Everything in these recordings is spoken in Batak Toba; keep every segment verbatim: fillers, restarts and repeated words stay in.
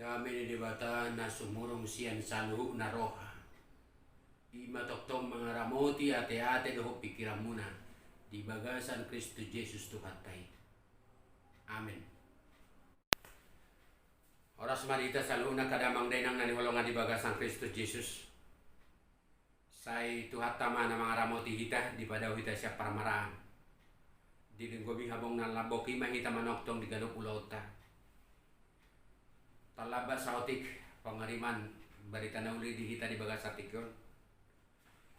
Dame ni Debata na sumurung sian saluhutna roha, i ma tongtong mangaramoti ateate dohot pingkiranmuna di bagasan Kristus Jesus Tuhanta i. Amen. Horas ma di hita saluhutna angka damang dainang na hinaholongan di bagasan Kristus Jesus. Sai Tuhanta ma na mangaramoti hita, dipadao hita sian parmaraan. Di linggomi habong na lambok i ma hita manongtong di ganup ulaonta. Tarlambat saotik pangariman barita na uli di hita di bagasan tingki on.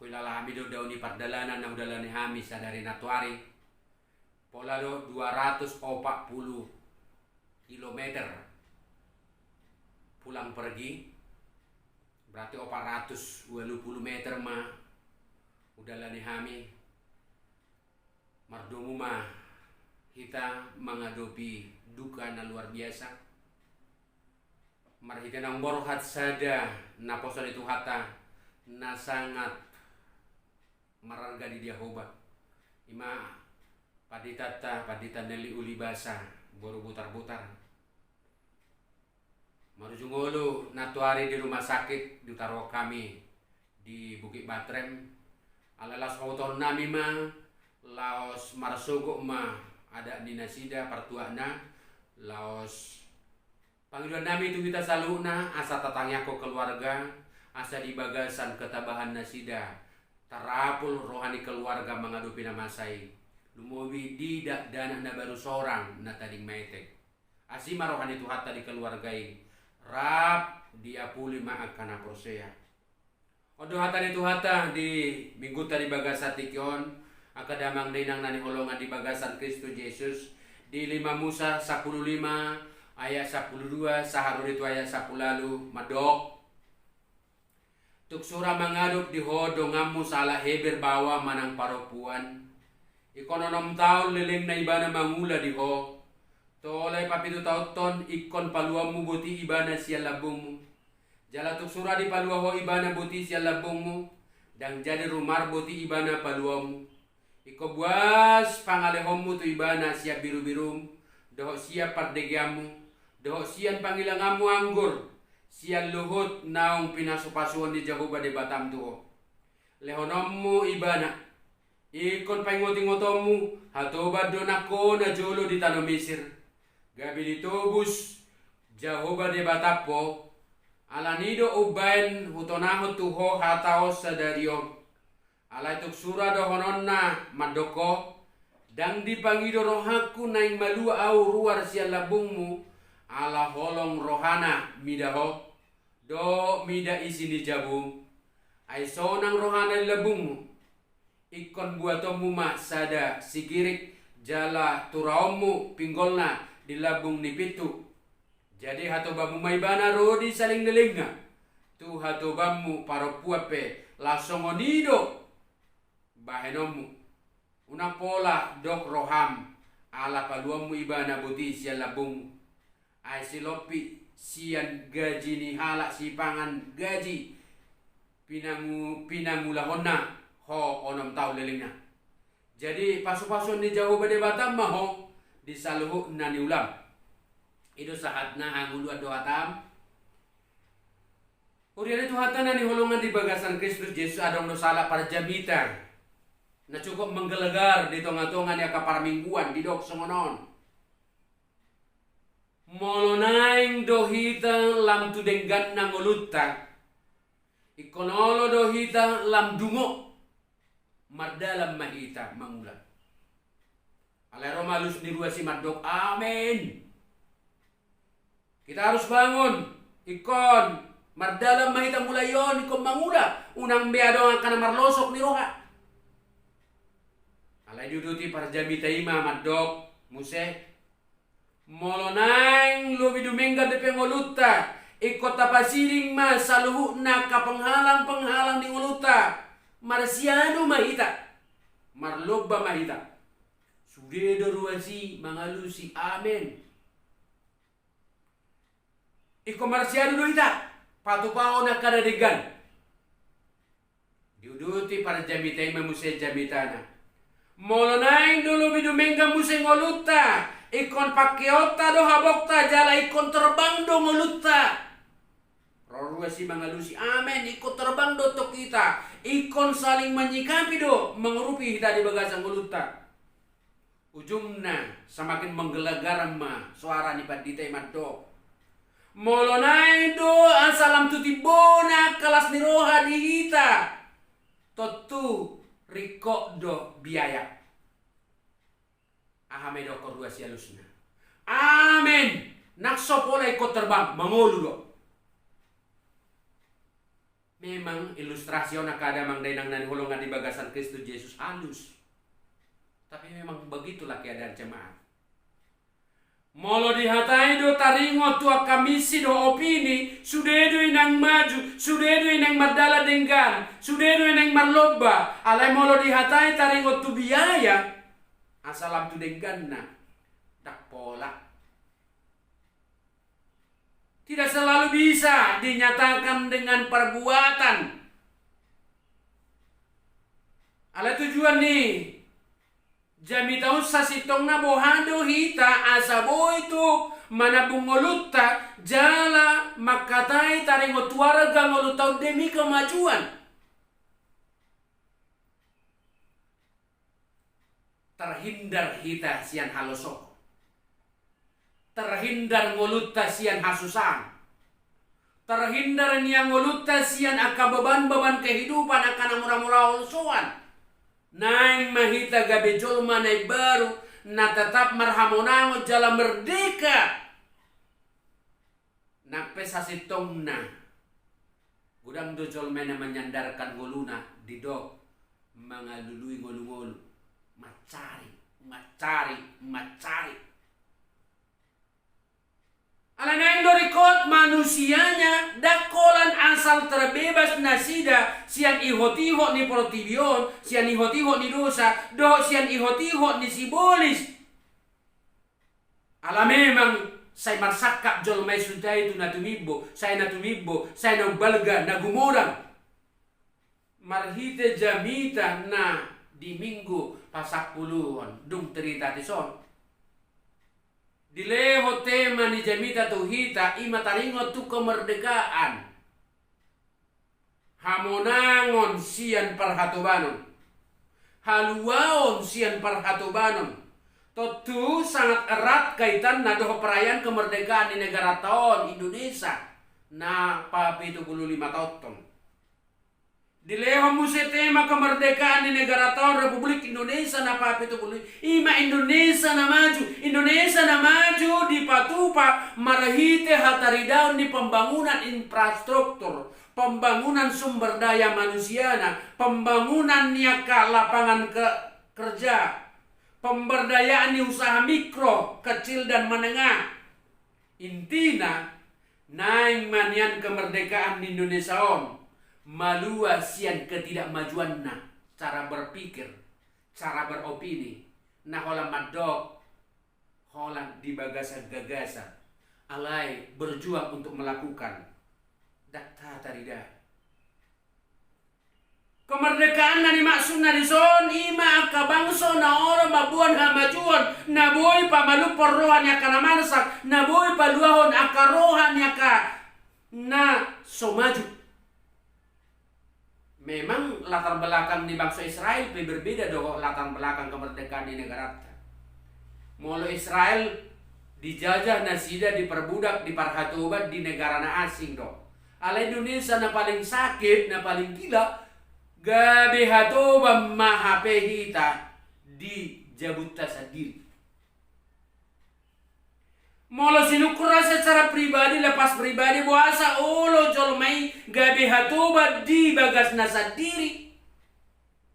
Huhilala hami do dao ni pardalanan na hudalani hami sadari nantoari. Pola do dua ratus opat puluh kilometer pulang pergi, berarti opat ratus walu puluh meter ma hudalani hami. Mardomu ma hita mangadopi duka na luar biasa. Marhite naung borhat sada naposo ni Tuhanta na sangat mararga di Jahowa. I ma panditanta, Pandita Nelly Ulibasa, boru Butarbutar. Marujung olo nantoari di rumah sakit ditaruhon hami di Bukit Batrem. Alai laos hubotohon nami ma, laos marsogot ma adat ni nasida partuatna, laos pangidoan nami tu hita saluhutna, asa tatangiangkon keluarga, asa di bagasan ketabahan nasida tarapul roha ni keluarga mangadopi na masa i. Lumobi di dakdanak na baru sorang na tading maetek. Asi ma roha ni Tuhanta di keluarga i, rap diapuli ma angka na porsea. On do hata ni Tuhanta di minggunta di bagasan tingki on, angka damang dainang na hinaholongan di bagasan Kristus Jesus, di lima Musa sampulu lima ayat sampulu dua sahat ro di tu ayat sampulu ualu, mandok. Tung sura mangadop di ho donganmu sahalak Heber baoa manang parompuan, ingkon onom taon lelengna ibana mangula di ho. Tolai papitutaonhon ingkon paluaonmu boti ibana sian lambungmu. Jala tung sura dipalua ho ibana boti sian lambungmu, ndang jadi rumar boti ibana paluaonmu. Ingkon buas pangalehonmu tu ibana sian birubirum, dohot sian pardegeanmu, dohot sian pangilanganmu anggur, sian luhut naung pinasupasuon ni Jahowa Debatam tu ho. Lehononmu ibana. Ingkon paingotingotonmu, hatoban do nang ho najolo di tano Misir. Gabe ditobus Jahowa Debatam ho, ala ni do umbaen hutonahon tu ho hata on sadari on. Alai tung sura dohononna mandok ho, ndang dipangido rohangku naeng malua ahu ruar sian lambungmu, ala holong rohana mida ho, dohot mida isi ni jabum. Ai sonang rohana di lambungmu. Ingkon buatonmu ma sada sigirik jala turaonmu pinggolna di lambung ni pintu. Jadi hatobanmu ma ibana ro di salelenglelengna. Tu hatobanmu parompuan pe laos songon i do bahenonmu. Unang pola dok roham, ala paluaonmu ibana boti sian lambungmu. Ai silompit sian gaji ni halak sipangan gaji pinangu-, pinangulahonna ho onom taon lelengna. Jadi pasupasuon ni Jahowa Debatam ma ho di saluhut na niulam. I do sahatna hangoluan dohotam. Huria ni Tuhanta na hinaholongan di bagasan Kristus Jesus, adong do sahalak parjamita na cukup menggelegar di tongatonga ni angka parmingguan didok songon on. Molo naeng do hita lam tu dengganna ngolunta, ingkon olo do hita lam dungo, mardalan ma hita mangula. Alai ro ma alus ni ruas i mandok, amen. Kita harus bangun, ingkon mardalan ma hita mulai on, ingkon mangula, unang be adong angka na marlosok ni roha. Alai diuduti parjamita i ma mandok muse, molo naeng lobi dumenggan dope ngolunta, ingkon tapasiding ma saluhutna angka penghalang-penghalang di ngolunta. Marsiadu ma hita, marlomba ma hita. Sude do ruas i mangalusi, amen. Ingkon marsiadu do hita patupahon angka na denggan. Diuduti parjamita i ma muse jamitana. Molo naeng do lobi dumenggan muse ngolunta, Ingkon pangkeonta do habongta jala ingkon terbang do ngolunta. Ro ruas i mangalusi, amen, ingkon terbang do tong hita, ingkon saling menyikapi do mangurupi hita di bagasan ngolunta. Ujungna, semakin menggelegar ma suara ni pandita i mandok, molo naeng do asa lam tu timbona angka las ni roha di hita, tontu ringkot do biaya. Aha ma idokkon ruas i alusna? Amen. Nang so pola ingkon terbang, mangolu do. Memang ilustrasi on angka damang dainang na hinaholongan di bagasan Kristus Jesus alus. Tapi memang begitulah keadaan jemaat. Molo dihatai do taringot tu angka misi dohot opini, sude do i naeng maju, sude do i naeng mardalan denggan, sude do i naeng marlomba. Alai molo dihatai taringot tu biaya, asa lam tu dengganna, ndang pola. Tidak selalu bisa dinyatakan dengan perbuatan. Alai tujuan ni jamita on sasintongna boha do hita asa boi tu manabung ngolunta jala mangkatai taringot tu arga ngolunta on demi kemajuan. Terhindar hita sian halosohon. Terhindar ngolunta sian hasusaan. Terhindar nian ngolunta sian angka beban-beban kehidupan, angka na mura-mura holsoan. Naeng ma hita gabe jolma na imbaru, na tetap marhamonangon jala merdeka. Nang pe sasintongna, godang do jolma na menyandarkan ngoluna, didok mangalului ngolu-ngolu, mansari, mansari, mansari. Ala naeng do ringkot manusianya, ndang holan asal terbebas nasida sian ihot-ihot ni portibi on, sian ihot-ihot ni dosa, dohot sian ihot-ihot ni sibolis. Ala memang sai marsangkap jolma i sude tu na tumimbo, sai na tumimbo, sai na umbalga, na gumodang. Marhite jamita na di Minggu pasampuluhon, dung terjadi dison. Dilehon tema ni jamita tu hita, i ma taringot tu kemerdekaan. Hamonangon sian parhatobanon. Haluaon sian parhatobanon. Tontu sangat erat kaitanna dohot perayaan kemerdekaan ni negaranta on, Indonesia, na papitu pulu lima taonta on. Dilehon muse tema kemerdekaan ni negaranta on, Republik Indonesia na papitu pulu lima, i ma Indonesia na maju, Indonesia na maju dipatupa marhite hataridaon ni pembangunan infrastruktur, pembangunan sumber daya manusiana, pembangunan ni angka lapangan ke-, kerja, pemberdayaan ni usaha mikro, kecil dan menengah. Intina, naeng ma nian kemerdekaan ni Indonesia on malua sian ketidakmajuanna, cara berpikir, cara beropini, na holan mandok, holan di bagasan gagasan, alai berjuang untuk melakukan. Ndang tatarida. Kemerdekaan na nimaksudna dison, i ma angka bangso na olo mamboan hamajuon, na boi pamalumhon roha ni angka na marsak, na boi paluahon angka roha ni angka na so maju. Memang latar belakang ni bangso Israel pe berbeda dohot latar belakang kemerdekaan ni negaranta. Molo Israel dijajah nasida, diperbudak, diparhatoban di negara na asing do. Alai Indonesia na paling sakit, na paling gila, gabe hatoban ma hape hita di jabunta sandiri. Molo sinungkun ra secara pribadi, lepas pribadi, boasa olo jolma i gabe hatoban di bagasna sandiri?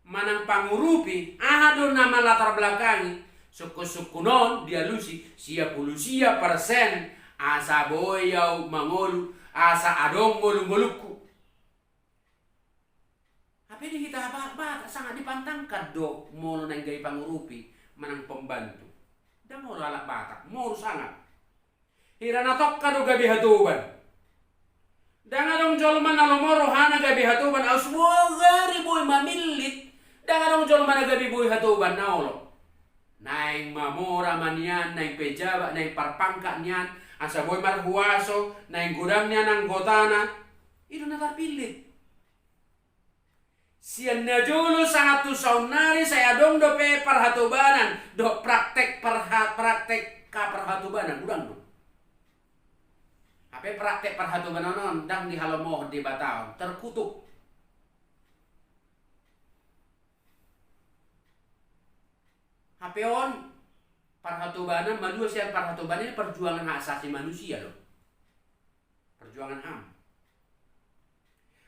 Manang pangurupi, aha do na malatar belakangi? Sungkun-sungkun on dialusi sia pulu sia persen, asa boi au mangolu, asa adong ngolu-ngolungku. Hape di hita halak Batak sangat dipantangkan do molo naeng gabe pangurupi manang pembantu. Ndang olo halak Batak, moru sangat. Hira na tongka do gabe hatoban. Ndang adong jolma na lomo rohana gabe hatoban, au so boi gari boi mamillit. Ndang adong jolma na gabe boi hatoban, na olo. Naeng mamora ma nian, naeng pejabat, naeng parpangkat nian, asa boi marhuaso, naeng godang nian anggotana. I do na tarpillit. Sian na jolo sahat tu saonnari sai adong dope parhatobanan dohot praktek parha-, praktek kaparhatobanan, godang do. Hape praktek parhatobanan on ndang dihalomohon Debata on, terkutuk. Hape on parhatobanan, malua sian parhatobanan i perjuangan hak asasi manusia do. Perjuangan HAM.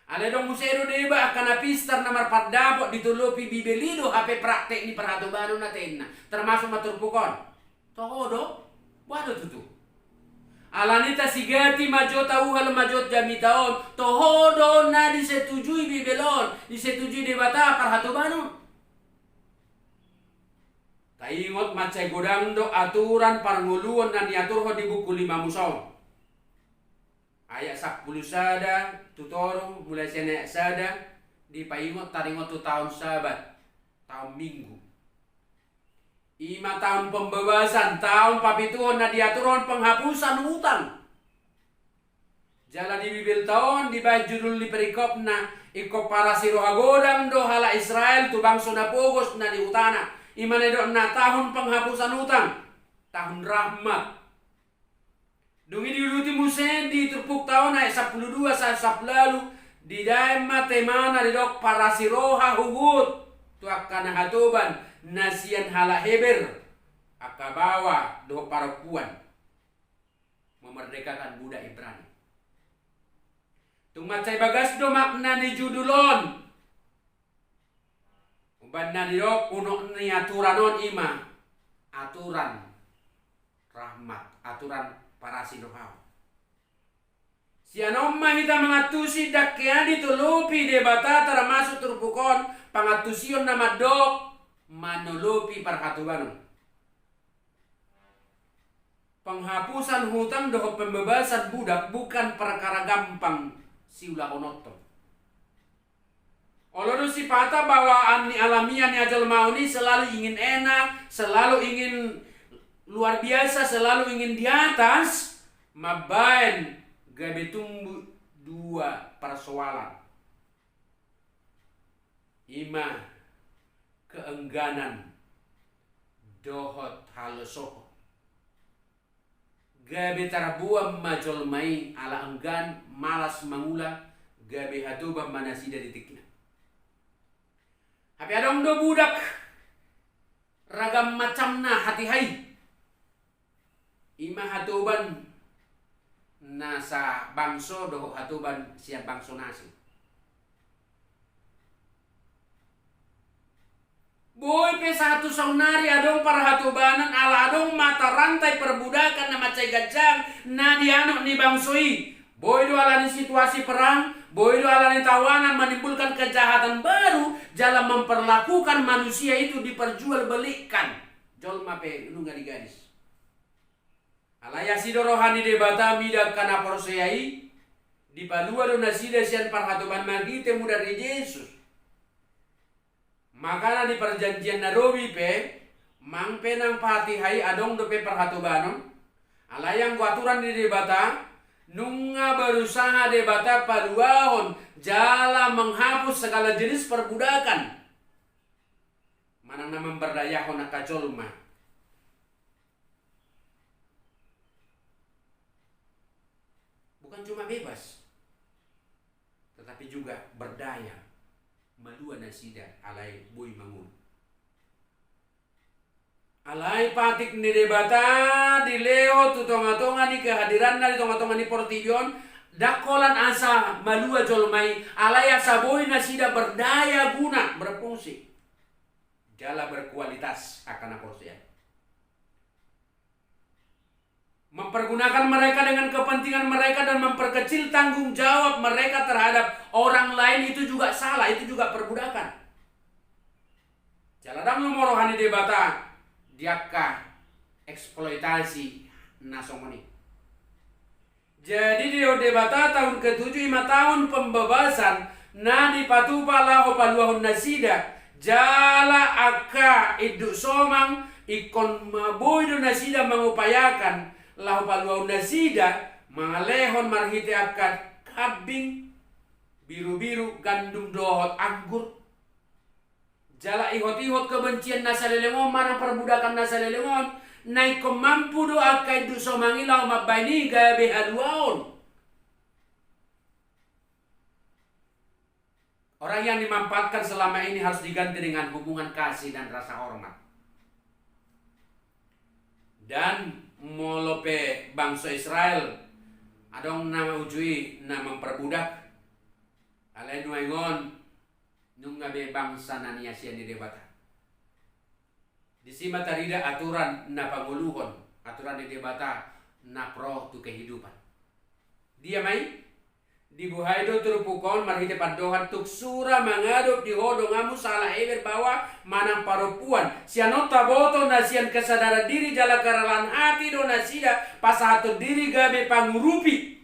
Alai adong muse do deba angka na pistar na marpandapot ditolopi Bibel i do hape praktek ni parhatobanan on atenna, termasuk ma turpuk on. Toho do? Boha do tutu? Alani tasigati ma jo, tauhal ma jo jamita on, toho do na disetujui Bibel on, disetujui Debata parhatobanan on? Taingot mansai godang do aturan parngoluon na niaturhon di buku Lima Musa on. Ayat sampulu sada tu toru, mulai sian ayat sada, dipaingot taringot tu taon Sabat, taon Minggu. I ma taon pembebasan, taon papituhon na diaturhon penghapusan hutang. Jala di Bibelta on dibaen judul ni perikopna, ingkon parasi roha godang do halak Israel tu bangso na pogos na di hutana. I ma na nidokna taon penghapusan hutang, taon rahmat. Dung i diuduti muse di turpukta on ayat sampulu dua sahat sampulu ualu, didaen ma tema na didok parasi roha huhut tu angka na hatoban na sian halak Heber, angka baoa dohot parompuan, memerdekakan budak Ibrani. Tung mansai bagas do makna ni judul on. Umbahen na didok unok ni aturan on i ma aturan rahmat, aturan parasi roha. Sian on ma hita mangantusi, ndang hea ditolopi Debata termasuk turpuk on pangantusion na mandok manolopi parhatobanan. Penghapusan hutang dohot pembebasan budak bukan perkara gampang siulahonon. Olo do sipata bawaan ni alamiah ni jolma on i selalu ingin enak, selalu ingin luar biasa, selalu ingin di atas, mambaen gabe tumbuh dua persoalan. I ma keengganan dohot halosohon. Gabe tarboan ma jolma i ala enggan, malas mangula, gabe hatoban ma nasida di tingkina. Hape adong do budak ragam macamna hatiha i. I ma hatoban na sabangso dohot hatoban sian bangso na asing. Boi pe sahat tu saonnari adong parhatobanan ala adong mata rantai perbudakan na mansai ganjang na di anak ni bangso i. Boi do alani situasi perang, boi do alani tawanan menimbulkan kejahatan baru jala memperlakukan manusia itu diperjualbelikan. Jolma pe nunga digadis. Alai asi do roha ni Debata mida angka na porsea i, dipalua do nasida sian parhatobanan marhite muda ni Jesus. Makana di perjanjian na robi pe, mang pe nang hatiha i adong dope parhatobanan, alai anggo aturan ni Debata, nunga berusaha Debata paluahon jala menghapus segala jenis perbudakan. Manang na mambardayahon angka jolma. Bukan cuma bebas, tetapi juga berdaya, malua nasida alai boi mangolu. Alai patik ni Debata dilehon tu tonga-tonga ni kehadiranna di tonga-tonga ni portibi on, ndang holan asa malua jolma i, alai asa boi nasida berdaya guna, berfungsi. Jala berkualitas angka na porsea. Mempergunakan mereka dengan kepentingan mereka dan memperkecil tanggung jawab mereka terhadap orang lain itu juga salah, itu juga perbudakan. Jala ndang lomo roha ni Debata di angka eksploitasi na songon i. Jadi dilehon Debata taon ketujuh i ma taon pembebasan na dipatupa laho paluahon nasida, jala angka induk somang Ingkon ma boi do nasida mangupayakan laho paluahon nasida mangalehon marhite angka kambing, birubiru, gandum dohot anggur. Jala ihotihot kebencian na saleleng on manang perbudakan na saleleng on, na ingkon mampu do angka induk somang i laho mambahen i gabe haluaon. Orang yang dimanfaatkan selama ini harus diganti dengan hubungan kasih dan rasa hormat. Dan molo pe bangso Israel adong na uju i na mamperbudak, alai nuaeng on nunga be bangsa na niasian ni Debata. Disi ma tarida aturan na pangoluhon, aturan ni Debata na pro tu kehidupan. Dia ma i? Dibuhai do turpuk on marhite pandohan tung sura mangadop di ho donganmu sahalak Heber baoa manang parompuan. Sian on taboto na sian kesadaran diri jala keralaan hati do nasida pasahathon diri gabe pangurupi.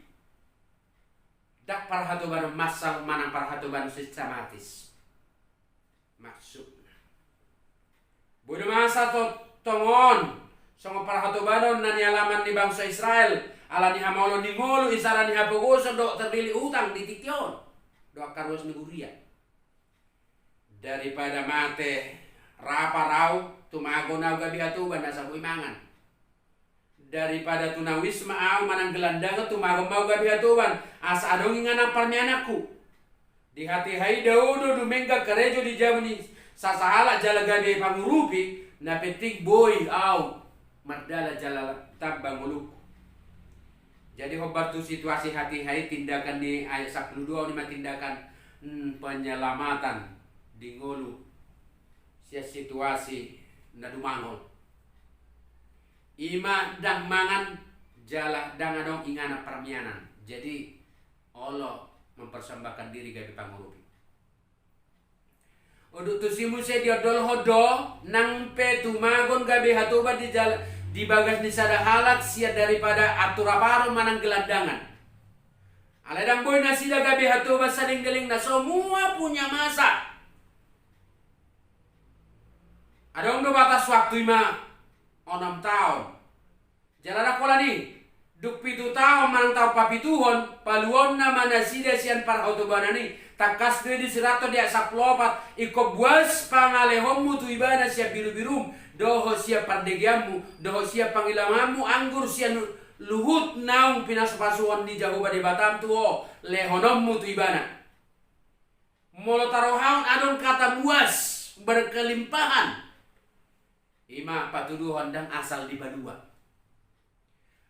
Ndang parhatobanon massal manang parhatobanon sistematis. Maksudna, boi do masa to-, tongon songon parhatobanon na nialaman ni bangso Israel, ala ni hamaolon ni ngolu, isara ni hapogoson dohot terlilit utang di tingki on, dohot angka ruas ni huria. Daripada mate rapar au, tumagon au gabe hatoban asa boi mangan. Daripada tunawisma au manang gelandangan, tumagon ma au gabe hatoban asa adong inganan parmeananku. Di hatiha i dao do dumenggan karejo di jabu ni sasahalak jala gabe pangurupi, na penting boi au mardalan jala tamba ngolungku. Jadi hombar tu situasi hatiha i, tindakan ni ayat sampulu dua on i ma tindakan, mm, penyelamatan di ngolu sian situasi na dumangol. I ma ndang mangan jala ndang adong inganan parmeanan. Jadi olo mempersembahkan diri gabe pangurupi. Unduk tusi muse diondolhon do nang pe tumagon gabe hatoban di jala-, di bagas ni sada halak sian daripada antu raparon manang gelandangan. Alai ndang boi nasida gabe hatoban salinggalingna, semua punya masa. Adong do batas waktu, i ma onom taon. Jala ndang holan i, dung pitu taon manang taon papituhon, paluaonna ma nasida sian parhatobanan i. Tangkas do i disirathon di ayat sampulu opat, ingkon buas pangalehonmu tu ibana sian birubirum, dohot sian pardegeanmu, dohot sian pangilangonmu anggur sian luhut naung pinasupasuhon ni Jahowa Debatam tu ho, lehononmu tu ibana. Molo tarohahon adong kata buas, berkelimpahan, i ma patuduhon ndang asal dipalua.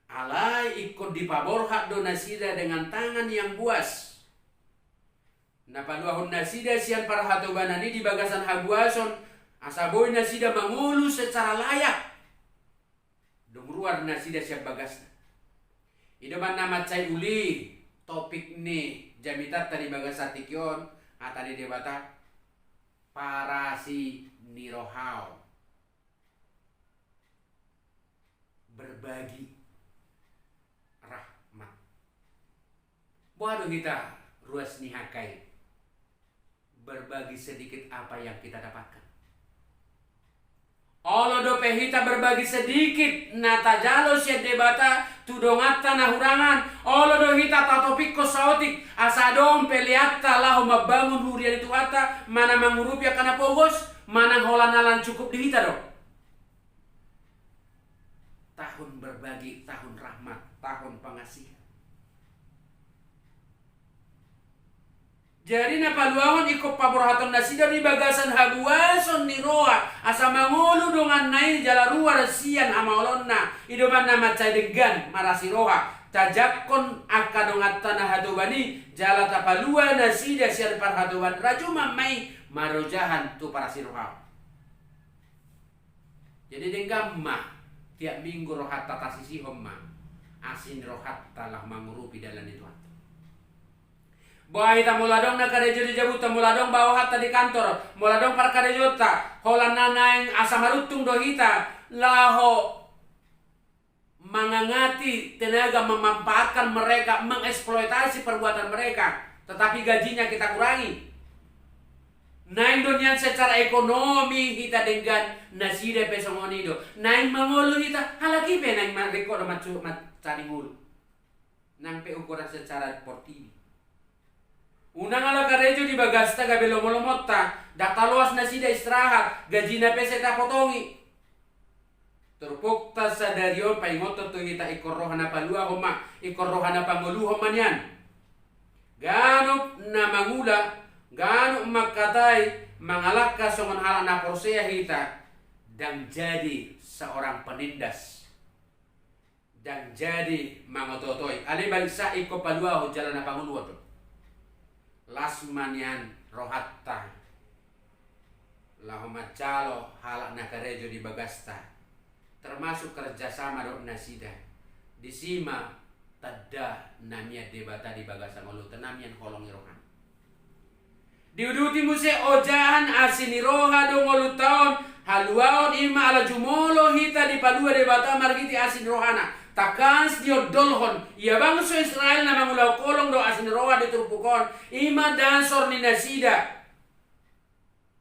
Alai ingkon dipaborhat do nasida dengan tangan yang buas. Na paluahon nasida sian parhatobanan i di bagasan habuason, asa boi nasida mangolu secara layak. Dung ruar nasida sian bagasna. I do ma na mansai uli topik ni jamitanta di bagasan tingki on, hata ni Debata, parasi ni rohaon. Berbagi rahmat. Boha do hita ruas ni angka i? Berbagi sedikit apa yang kita dapatkan. Olo dope hita berbagi sedikit na tajalo sian Debata tu donganta na hurangan, olo do hita tatopikkon saotik asa adong peleanta laho mambangun huria ni Tuhanta, manang mangurupi angka na pogos, manang holan na lang cukup di hita do. Tahun berbagi, tahun rahmat, tahun pengasihan. Jadi na paluahon ingkon paborhaton nasida di bagasan habuason ni roha, asa mangolu donganna i jala ruar sian hamaolonna. I do ma na mansai denggan, marasi roha, tajangkon angka donganta na hatoban i, jala tapalua nasida sian parhatoban, rajuma ma i marojahan tu parasi roha. Jadi denggan ma, tiap minggu rohanta tasisihon ma asi ni rohanta laho mangurupi dalan ni Tuhanta. Boha hita molo adong na karejo di jabunta, molo adong baohanta di kantor, molo adong parkarejonta, holan na naeng asa maruntung do hita laho mangangati tenaga, memanfaatkan mereka, mengeksploitasi perbuatan mereka, tetapi gajinya kita kurangi. Naeng do nian secara ekonomi hita denggan, nasida pe songon i do. Naeng mangolu hita, halak i pe naeng ma-, ringkot do mancu-, mancari ngolu. Nang pe ukuran secara portibi. Unang ala karejo di bagasta gabe lomolomonta, ndang taloas nasida istirahat, gajina pe sai tapotongi. Turpukta sadari on paingothon tu hita, ingkon roha na paluahon ma, ingkon roha na pangoluhon ma nian. Ganup na mangula, ganup mangkatai, mangalangka songon halak na porsea hita, ndang jadi seorang penindas. Ndang jadi mangotootoi. Alai baliksa ingkon paluahon jala na pangoluhon do. Las ma nian rohanta laho manjalo halak na karejo di bagasta. Termasuk kerjasama dohot nasida. Disi ma tanda na mian Debata di bagasan ngolunta, na mian holong ni rohana. Diuduti muse ojahan asi ni roha do ngolunta on, haluaon i ma ala jumolo hita dipalua Debata marhite asi ni rohana. Tangkas diondolhon, ia bangso Israel na mangulahon holong dohot asi ni roha di turpuk on, i ma dasor ni nasida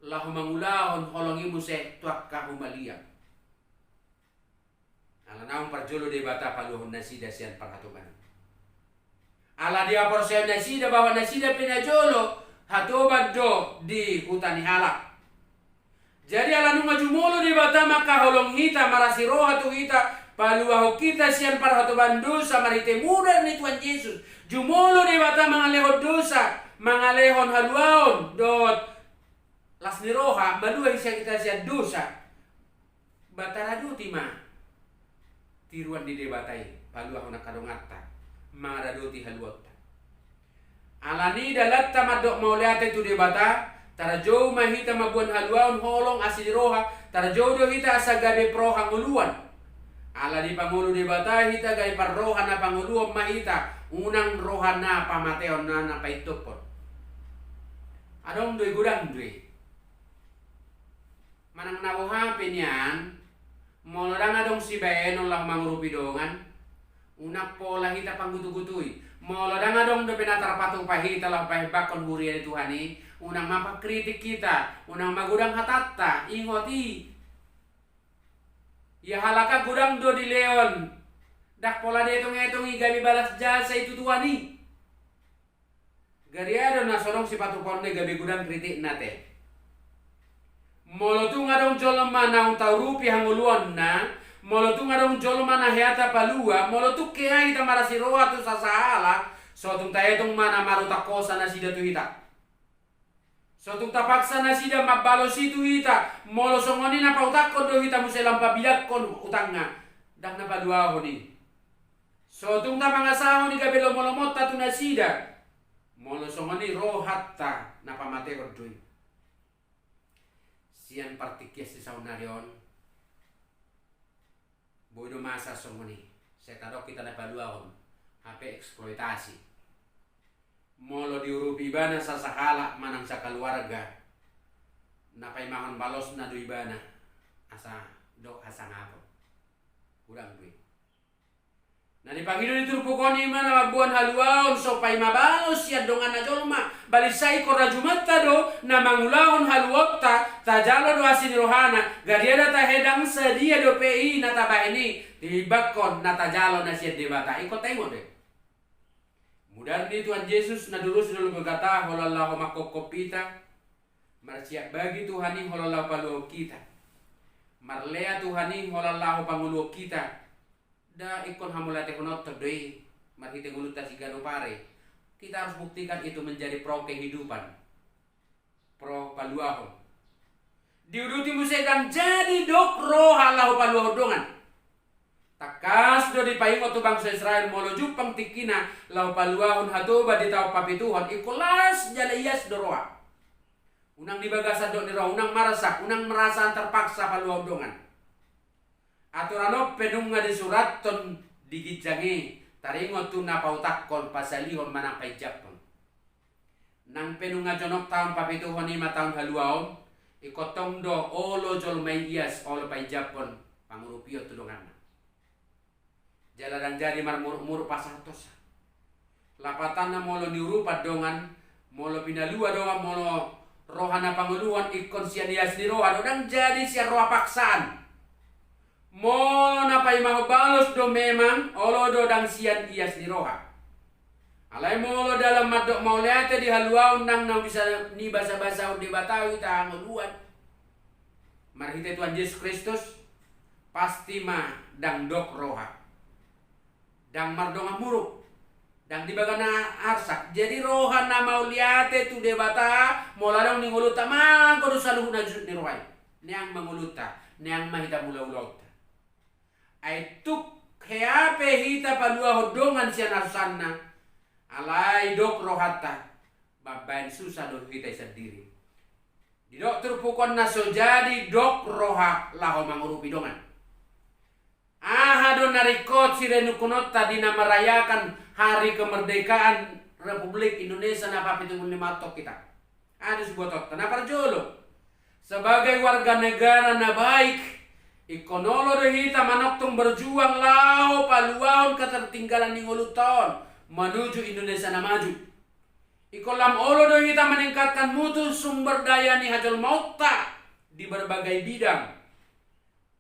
laho mangulahon holong i muse tu angka humaliang. Ala naung parjolo Debata paluahon nasida sian parhatoban. Ala dihaporseai nasida bahwa nasida pe na jolo hatoban do di huta ni halak. Jadi ala nunga jumolo Debata mangkaholongi hita, marasi roha tu hita, paluahon hita sian parhatoban dosa marhite mudar ni Tuhan Jesus. Jumolo Debata mangalehon dosa, mangalehon haluaon dohot las ni roha, malua hita sian dosa. Ba taradoti ma tiruan ni Debata i, paluahon angka donganta, mangaradoti haluaonta. Alani i dalanta mandok mauliate tu Debata, tarjou ma hita mamboan haluaon holong asi ni roha, tarjou do hita asa gabe pro hangoluan. Ala dipangolu Debata hita gabe parroha na pangoluhon ma hita, unang roha na pamateon na, na paintophon. Adong do i, godang do i. Manang na boha pe nian, molo ndang adong sibaenon laho mangurupi dongan, unang pola hita panggutugutui. Molo ndang adong dope na tarpatupa hita laho pahebakkon huria ni Tuhan i, unang ma pangkritik hita, unang ma godang hatanta, ingot i. Ia halak an godang do dilehon, ndang pola dietongetongi gabe balas jasa i tu Tuhan i. Gariada na so adong sipatupaonna i gabe godang kritikna te. Molo tung adong jolma naung taurupi hangoluanna, molo tung adong jolma na hea tapalua, molo tung hea hita marasi roha tu sasahalak, so tung taetong ma na marutak hosa nasida tu hita. So tung tapaksa nasida mambalos i tu hita, molo songon i na pautakkon do hita muse lam pabilanghon utangna, ndang na paluahon i. So tung tamangasahon i gabe lomolomonta tu nasida, molo songon i rohanta na pamatehon do i. Sian partingkian sisaonnari on, boi do masa songon i, sai tadok hita na paluahon, hape eksploitasi. Molo diurupi ibana sasahalak manang sakaluarga, na paimahon balosna do ibana, asa dohot hasangapon. Godang do i. Na dipangido di turpuk on i ma na mamboan haluaon so paima balos sian donganna jolma. Baliksa ingkon rajumanta do na mangulahon haluaonta, tajalo do asi ni rohana, gariada tahe ndang sadia dope i na tabahen i, timbangkon na tajalo na sian Debata, ingkon taingot do i. Mudar ni Tuhan Jesus na durus di dolok Golgata holan laho mangkophop hita, marsiap bagi Tuhan i holan laho paluahon hita, marlea Tuhan i holan laho pangoluhon hita. Nda ingkon hamauliatehononta do i marhite ngolunta siganup ari. Kita harus buktikan itu menjadi pro kehidupan, pro paluahon. Diuduti muse ndang jadi dok roha laho paluahon dongan. Tangkas do dipaingot tu bangso Israel, molo jumpang tingkina laho paluahon hatoban di taon papituhon, ingkon las jala ias do roha. Unang di bagasan dok ni roha, unang marsak, unang merasa terpaksa paluahon dongan. Aturan on pe nunga disurathon di ginjang i, taringot tu na pautakkon, pasalihon manang painjaphon. Nang pe nunga jonok taon papituhon i ma taon haluaon, ingkon tong do olo jolma i ias, olo painjaphon pangurupion tu donganna. Jala ndang jadi marmurukmuruk pasahathonsa. Lapatanna molo niurupan dongan, molo pinalua dongan, molo roha na pangoluhon ingkon sian ias ni roha do, ndang jadi sian roha paksaan. Molo na paimahon balos do memang, olo do ndang sian ias ni roha. Alai molo dalan mandok mauliate di haluaon nang na bisa nibasabasahon Debata hita hangoluan marhite Tuhan Jesus Kristus, pasti ma ndang dok roha. Ndang mardongan muruk, ndang di bagana arsak. Jadi roha na mauliate tu Debata, molo adong di ngolunta, mangko do saluhutna jusut ni roha i. Neang ma ngolunta, neang ma hita mulaulaonta. Ai tung hea pe hita paluahon dongan sian arsanna, alai dok rohanta, mambaen susa do hita i sandiri. Didok turpuk on, na so jadi dok roha laho mangurupi dongan. Aha do na ringkot sirenungkononta di na merayakan Hari Kemerdekaan Republik Indonesia na papitu pulu lima on hita? Aha do siboatonta? Na parjolo, sebagai warga negara na baik, ingkon olo do hita manongtong berjuang laho paluahon ketertinggalan ni ngolunta on menuju Indonesia na maju. Ingkon lam olo do hita meningkatkan mutu sumber daya ni hajolmaonta di berbagai bidang.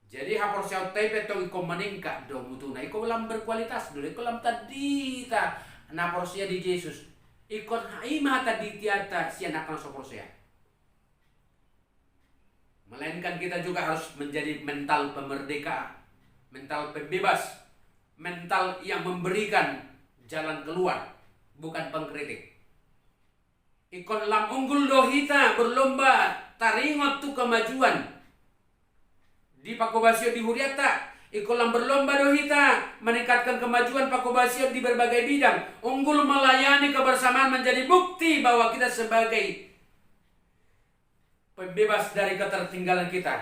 Jadi haporseaonta i pe tong ingkon meningkat do mutuna, ingkon lam berkualitas do, ingkon lam tandita na porsea di Jesus. Ingkon ha-, i ma tanditanta sian angka na so porsea. Melainkan kita juga harus menjadi mental pemerdeka, mental pembebas, mental yang memberikan jalan keluar, bukan pengkritik. Ingkon lam unggul do hita berlomba taringot tu kemajuan di pangkobasion di hurianta. Ingkon lam berlomba do hita meningkatkan kemajuan pangkobasion di berbagai bidang. Unggul melayani kebersamaan menjadi bukti bahwa kita sebagai pembebas dari ketertinggalan kita.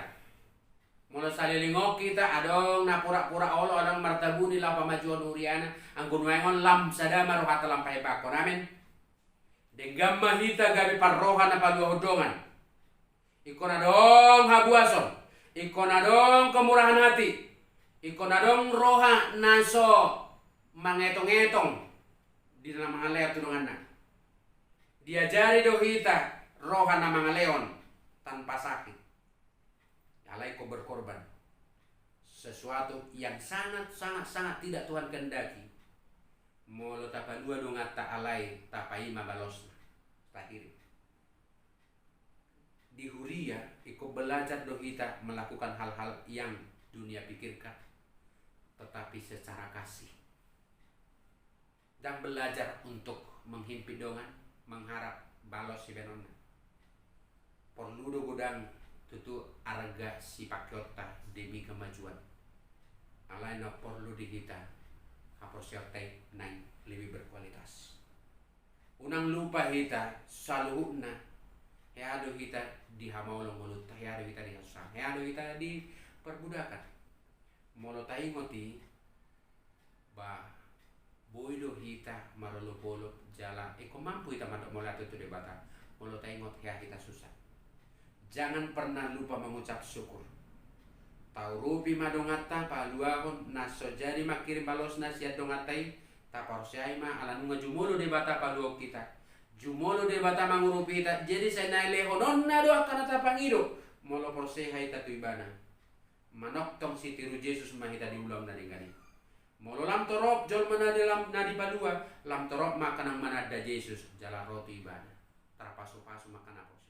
Molo saleleng on hita adong na pura-pura olo, adong martabuni laho pamajuon huriana, anggo nuaeng on lam sada ma rohanta lam pahebakkon. Amen. Denggan ma hita gabe parroha na paluahon dongan. Ingkon adong habuason, ingkon adong kemurahan hati, ingkon adong roha na so mangetong-etong di na mangalean tu donganna. Diajari do hita roha na mangalehon tanpa sakit. Alai ingkon berkorban. Sesuatu yang sangat, sangat, sangat tidak Tuhan kehendaki. Molo tapalua donganta alai tapaima balosna. Terakhir. Di huria, ingkon belajar do hita melakukan hal-hal yang dunia pikirkan, tetapi secara kasih. Ndang belajar untuk menghimpit dongan, mengharap balos sibaenonna. Porlu do godang tutu arga sipangkeonta demi kemajuan. Alai na porlu di hita, haporseaonta i naeng lebih berkualitas. Unang lupa hita saluhutna, hea do hita di hamaolon ngolunta, hea do hita di hasusahan, hea do hita di perbudakan. Molo taingot i, ba, boi do hita marolopolop jala ingkon mampu hita mandok mauliate tu Debata molo taingot hea hita susah. Jangan pernah lupa mengucap syukur. Taurupi ma donganta, paluahon, na so jadi mangkirim balosna sian donganta i, taparseai ma ala nunga jumolo Debata paluahon hita. Jumolo Debata mangurupi hita, jadi sai na lehononna do angka na tapangido, molo porsea hita tu Ibana. Manongtong sitiru Jesus ma hita di ulaon na denggan i. Molo lam torop jolma na di lam, na dipalua, lam torop ma angka na mananda Jesus, jala ro tu Ibana. Tarpasupasu ma angka na porsea.